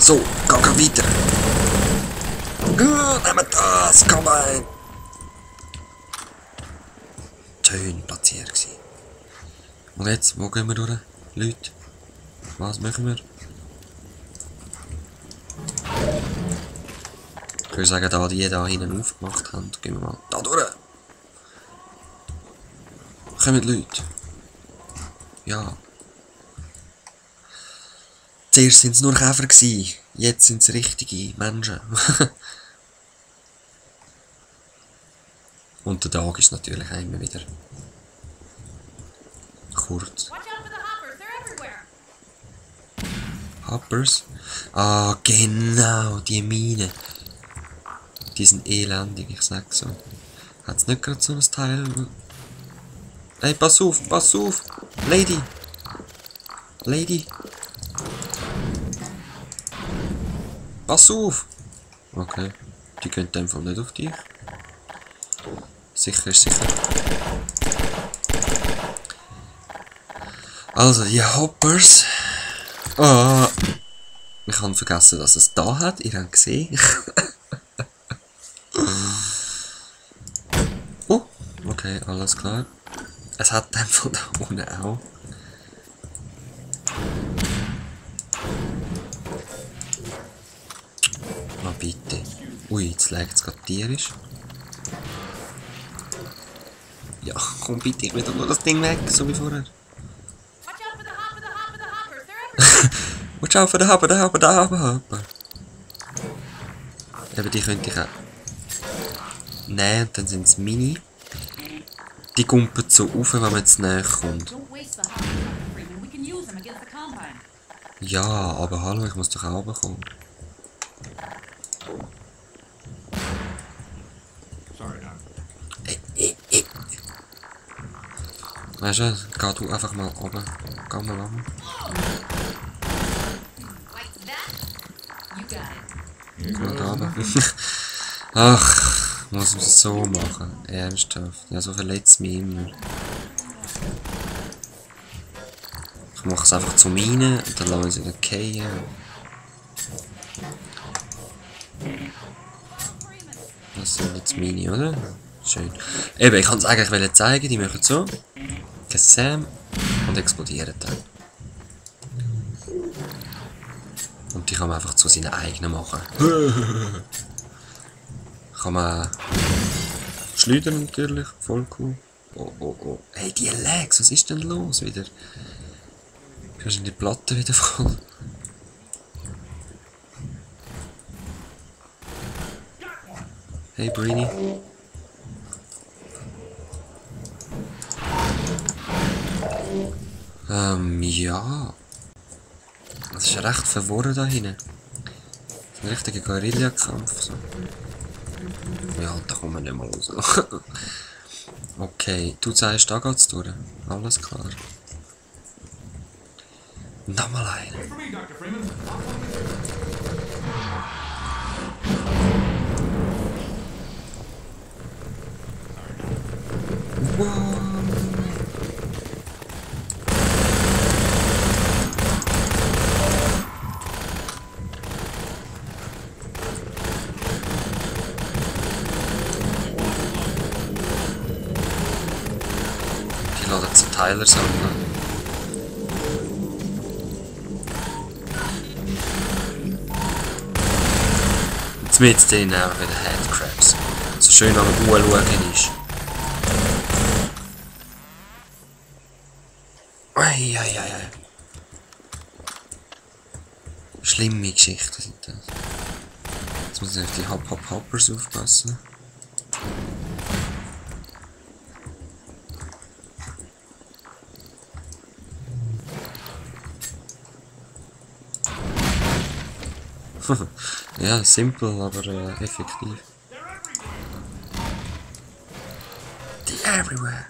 So, geh weiter. Nehmt das, komm rein. Schön platziert gewesen. Und jetzt, wo gehen wir durch? Leute, was machen wir? Ich würde sagen, da die da hinten aufgemacht haben, gehen wir mal da durch. Kommen Leute. Ja. Zuerst sind es nur Käfer gewesen, jetzt sind es richtige Menschen. Und der Tag ist natürlich auch immer wieder kurz. Hoppers? Ah, genau, die Minen. Die sind elendig, ich sag so. Hat's nicht gerade so ein Teil? Hey, pass auf, pass auf! Lady! Lady! Pass auf! Okay, die gehen in dem Fall nicht auf dich. Sicher ist sicher. Also, die Hoppers. Oh, ich habe vergessen, dass es da hat. Ihr habt gesehen. Oh, okay, alles klar. Es hat den von da unten auch. Na bitte. Ui, jetzt legt es gerade tierisch. Ja, komm bitte, ich will doch nur das Ding weg, so wie vorher. Watch out for the hopper. Eben, die könnte ich auch nehmen und dann sind es Mini. Die gumpen so auf, wenn man zu näher kommt. Ja, aber hallo, ich muss doch auch bekommen. Weißt du, geh du einfach mal oben. Geh mal oben. Mal da oben. Ach, muss man es so machen. Ernsthaft. Ja, so verletzt mich immer. Ich mache es einfach zu Minen und dann lasse ich es wieder fallen. Das sind jetzt meine, oder? Schön. Eben, ich kann es eigentlich zeigen, die machen so. Sam und explodieren dann. Und die kann man einfach zu seinen eigenen machen. Kann man schleudern natürlich, voll cool. Oh, oh, oh. Hey, die Lags, was ist denn los wieder? Sind die Platte wieder voll? Hey, Brini. Ja. Das ist recht verworren da hinten. Das ist ein richtiger Guerillakampf. So. Ja, da kommen wir nicht mal raus. Okay, du sagst, da geht's durch. Alles klar. Nochmal einen. Wow. Die laden zu Tyler sammeln. Jetzt mit denen auch wieder Headcrabs. So schön am Anschauen ist. Eieiei. Schlimme Geschichten sind das. Jetzt muss ich auf die Hoppers aufpassen. Ja, simpel, aber effektiv. Die everywhere.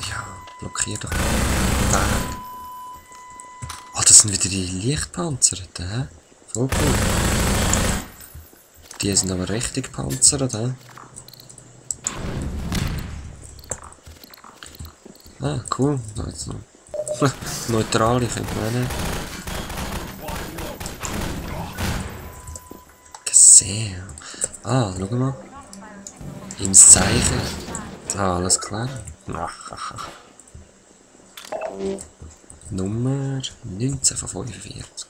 Ja, blockier doch mal den Weg. Ah, das sind wieder die Lichtpanzerten, hä? Voll cool. Die sind aber richtig panzert, hä? Ah, cool. Da jetzt noch. Neutrale könnte man nicht. Gesehen. Ah, schau mal. Im Zeichen. Ah, alles klar. Nummer 19 von 45.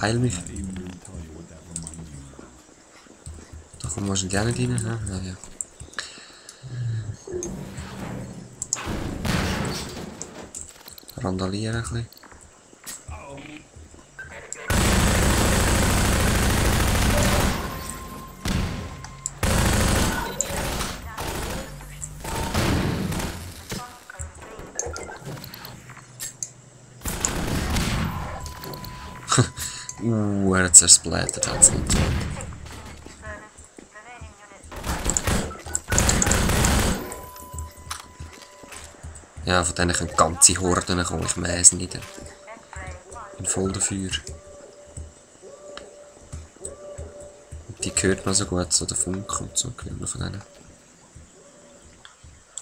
Heil mich. Da kommen wir wahrscheinlich auch nicht rein. Ne? Ja, ja. Randalieren ein bisschen. Er hat zersplattert, hat es nicht. Ja, von denen können ganze Horden kommen, ich mähe es nicht. Bin voll dafür. Und die hört man so gut, so der Funk und so, gehört man von denen.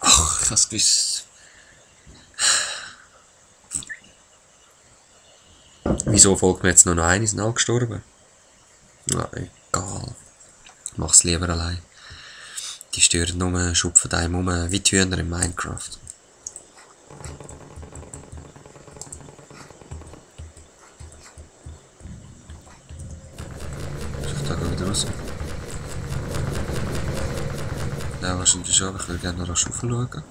Ach, ich hab's gewusst. Wieso folgt mir jetzt nur noch eine, sind alle gestorben? Na, egal. Ich mach's lieber allein. Die stören nur, schupfen einem um, wie die Hühner in Minecraft. Ich da wieder raus. Ja, wahrscheinlich schon, aber ich will gerne noch rasch schauen.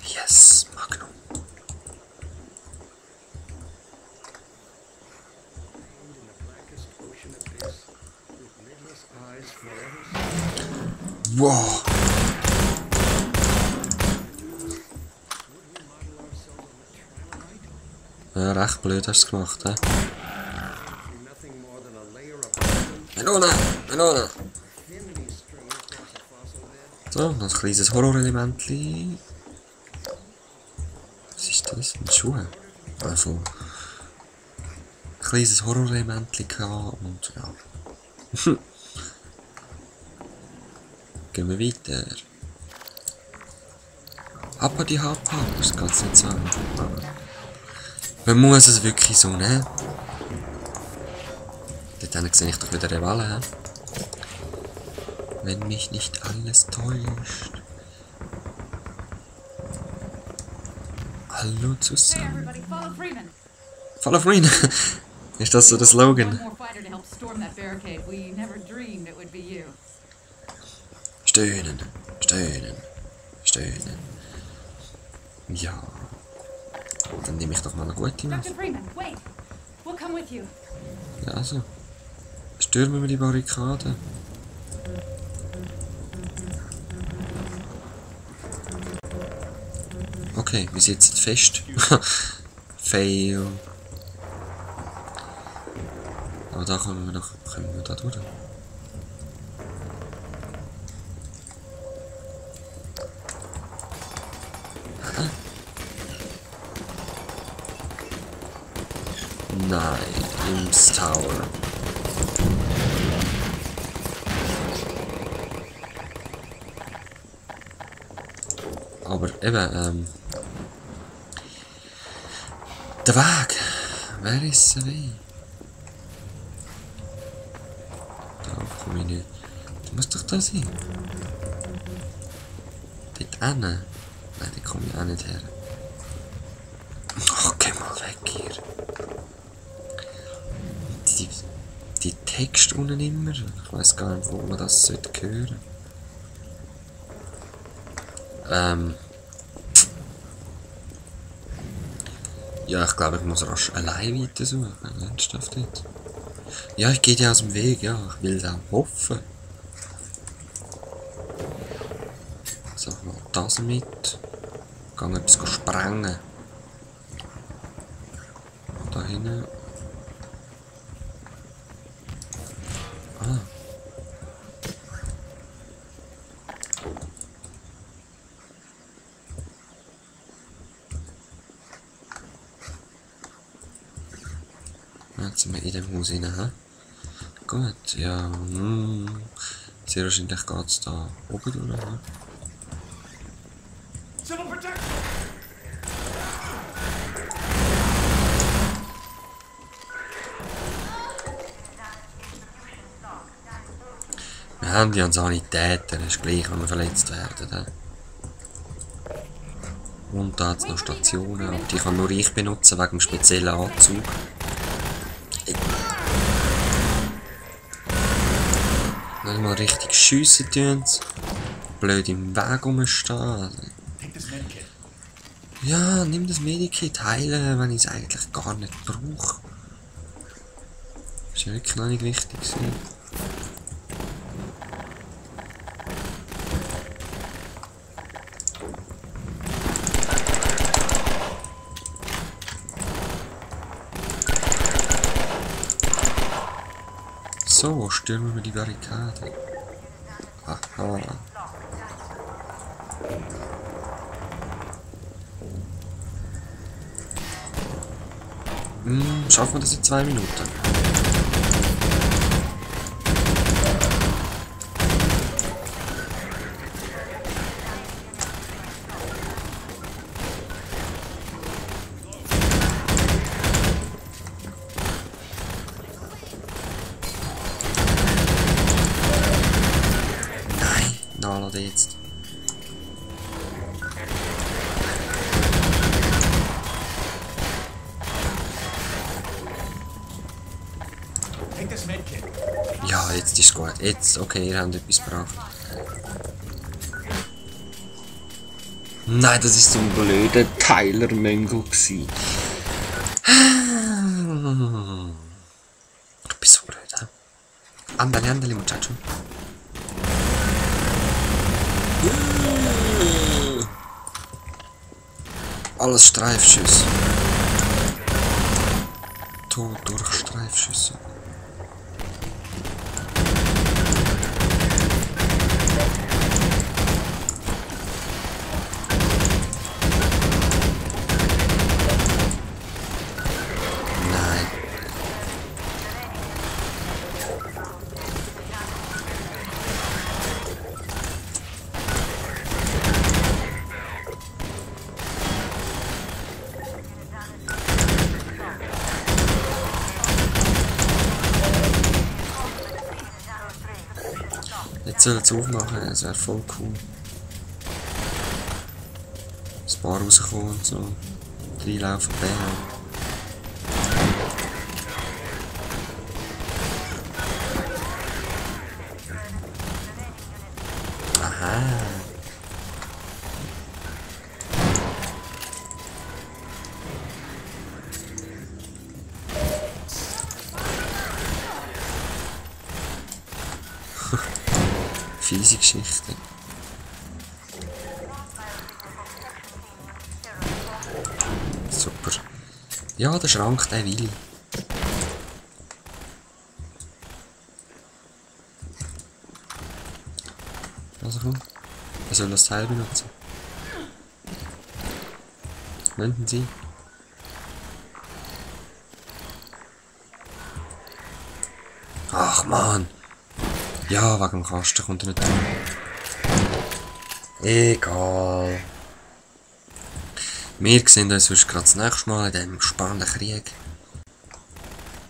Yes, Magnum. Wow. Ja, recht blöd hast du es gemacht, hä? Melone! Melone! So, noch ein kleines Horrorelement. Was ist das? Mit Schuhen? Also, ein kleines Horrorelement gehabt und ja. Gehen wir weiter. Happa die Happa, das kannst du nicht sagen. Man muss es wirklich so nehmen. Dort sehe ich doch wieder eine Welle. Wenn mich nicht alles täuscht. Hallo zusammen. Follow Freeman. Ist das so der Slogan? Stöhnen, stöhnen, stöhnen. Ja. Dann nehme ich doch mal eine gute mit. Ja, also. Stürmen wir die Barrikade. Okay, wir sitzen fest. Fail. Aber da kommen wir noch. Können wir da durch? Nein, im Tower. Aber eben, der Weg. Wer ist der Weg? Da komme ich nicht. Du musst doch da sein. Dort hin. Nein, da komme ich auch nicht her. Ach, geh mal weg hier. Die Text unten immer. Ich weiß gar nicht, wo man das sollte hören. Ja, ich glaube, ich muss rasch allein weiter suchen. Ernsthaft jetzt. Ja, ich gehe dir aus dem Weg, ja. Ich will es auch hoffen. So, mal das mit. Gehen etwas sprengen. Da hinten. Jetzt sind wir in dem Haus rein, hä? Gut, ja. Sehr wahrscheinlich geht es da oben durch, hä? Wir haben die an Sanitäter, das ist gleich, wenn wir verletzt werden. He? Und da hat es noch Stationen, aber die kann nur ich benutzen wegen dem speziellen Anzug. Nicht mal richtig schiessen tun sie. Blöd im Weg rumstehen. Ja, nimm das Medikit, heilen, wenn ich es eigentlich gar nicht brauche. Das ist ja wirklich noch nicht wichtig gewesen. So, stürmen wir die Barrikade. Aha. Schaffen wir das in 2 Minuten? Nachladen jetzt. Ja, jetzt ist es gut. Jetzt, okay, ihr habt etwas gebracht. Nein, das ist so ein blöder Tyler-Mango gsi. Du bist so blöd, hä? Andale, andale, muchacho. Alles Streifschüsse. Tod durch Streifschüsse. Nein. Jetzt soll es aufmachen, das wäre voll cool. Das Bar rauskommen und so. Reinlaufen, bam. Aha. Fiese Geschichte. Super. Ja, der Schrank, der will. Also komm. Er soll das Teil benutzen. Möchten Sie? Ach man. Ja, wegen dem Kasten kommt er nicht dran. Egal. Wir sehen uns sonst gerade das nächste Mal in diesem spannenden Krieg.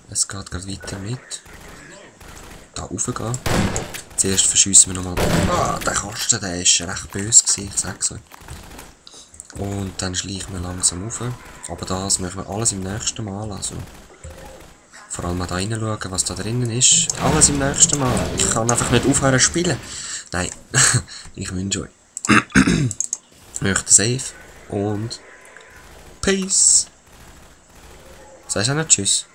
Es geht gerade weiter mit. Da raufgehen. Zuerst verschiessen wir nochmal. Ah, der Kasten, der ist recht böse gewesen, ich sag's euch. Und dann schleichen wir langsam rauf. Aber das machen wir alles im nächsten Mal. Also. Vor allem mal da reinschauen, was da drinnen ist. Alles im nächsten Mal. Ich kann einfach nicht aufhören zu spielen. Nein, ich wünsche euch. Möchte safe und Peace. Sagst du auch noch Tschüss?